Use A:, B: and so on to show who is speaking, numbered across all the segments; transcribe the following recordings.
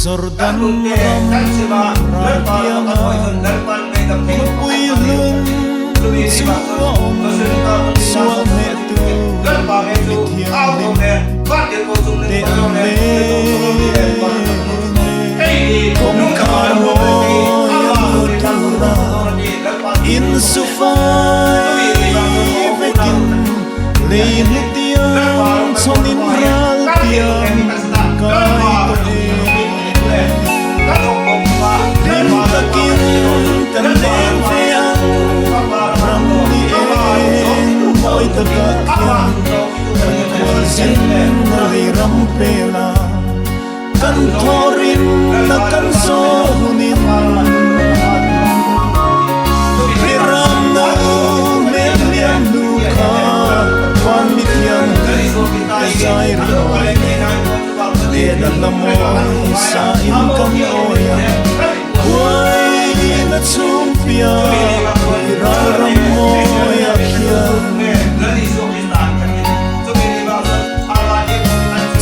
A: Jordan ram raltianga khawpui hlun chu a awm sual hnehtu mi thianghlim te an leng e. Kawngkhar mawi a lut tura insufai vekin lei hlutiang chhawnin raltiang kai tawh e. Hlim takin kan leng ve ang, ram ni eng mawi takah khian kan khualzin na lei ram pela kan thawhrim na kan zaw hunin Ram no hmel hliam hnu kha van mi thianghlim te zai ringawt nen. Lehna hla mawi sa in kan awi a, huai na chhung piah pui ral ram mawi ah khian.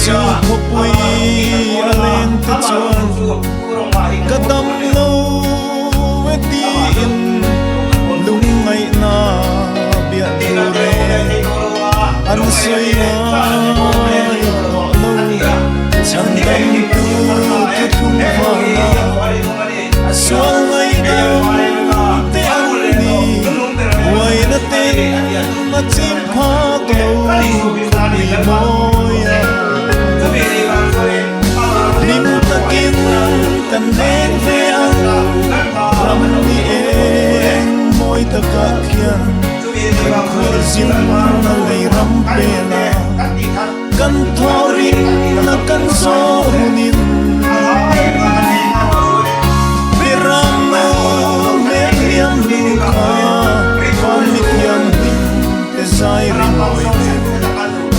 A: Chu khawpui a leng te chuan ka dam lo e tiin lungngaihna biah tur e an sawi ngai tawh lo. Chhandam tu thuthlung vanga sual ngaihdam te an ni, huaina ten a chim phak lo khawpui mawi a. Hlim takin kan leng ve ang, ram ni eng mawi takah khian kan khualzin a lei ram pela. Kan thawhrim na kan zaw hunin Biram no hmel hliam hnu kha Van mi thianghlim te zai ringawi nen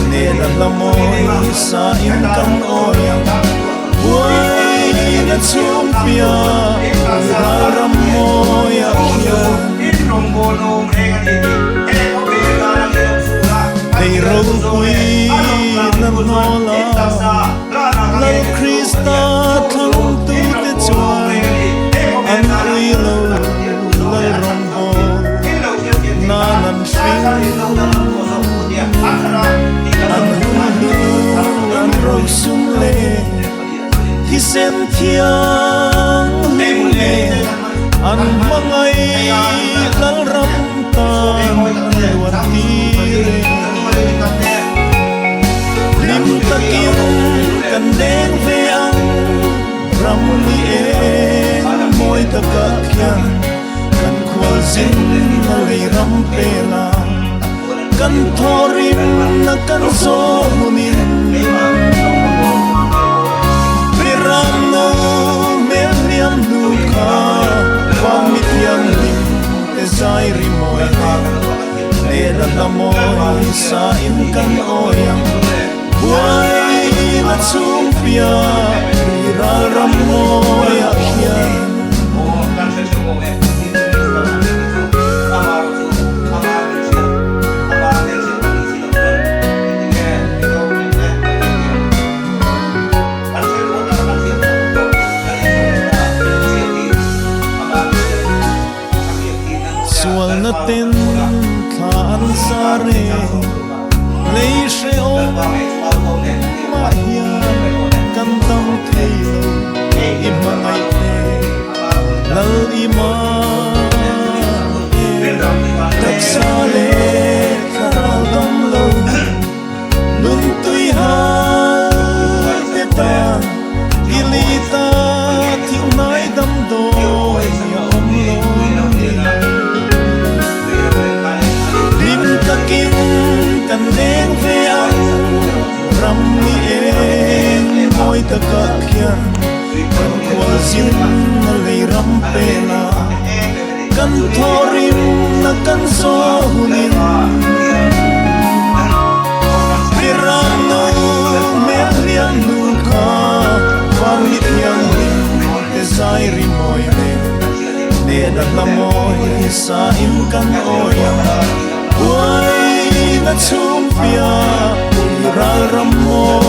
A: Nena hla mawi sa in kan awi ang Huai na chhung piah Ral ram mawi ah khian Lei ropui na hnawl a, Lal Krista thlangtute chuan an ui lo Lal rawngbâwl nan an hring. An hun hlu an rosum leh thisen thianghlim nen an hmangaih Lal ram tan luan tir e. Hlim takin kan leng ve ang, ram ni eng mawi takah khian kan khualzin a lei ram pela kan thawhrim na kan zaw hunin Ram no hmel hliam hnu kha vang mi thianghlim te zai ri mawi nen Nena hla mawi sa in kan awi ang Buai na chhung piah ri ral ram mawi ah khian. Sualna ten thla an zar e, lei hrehawm mah hian kan dam thei lo, i hmangaih te lal i man e, taksa leh thlarau dam lo. Nun tui hal te tan i li ta thil hnai damdawi a awm lo ni. Hlim takin kan leng ve ang, ram ni eng mawi takah khian kan khualzin a lei ram pela kan thawhrim na kan zaw hunin. Ram no hmel hliam hnu kha Hnehna hla mawi sa in kan awi ang. Buaina chhungpia ui ral ram mawi.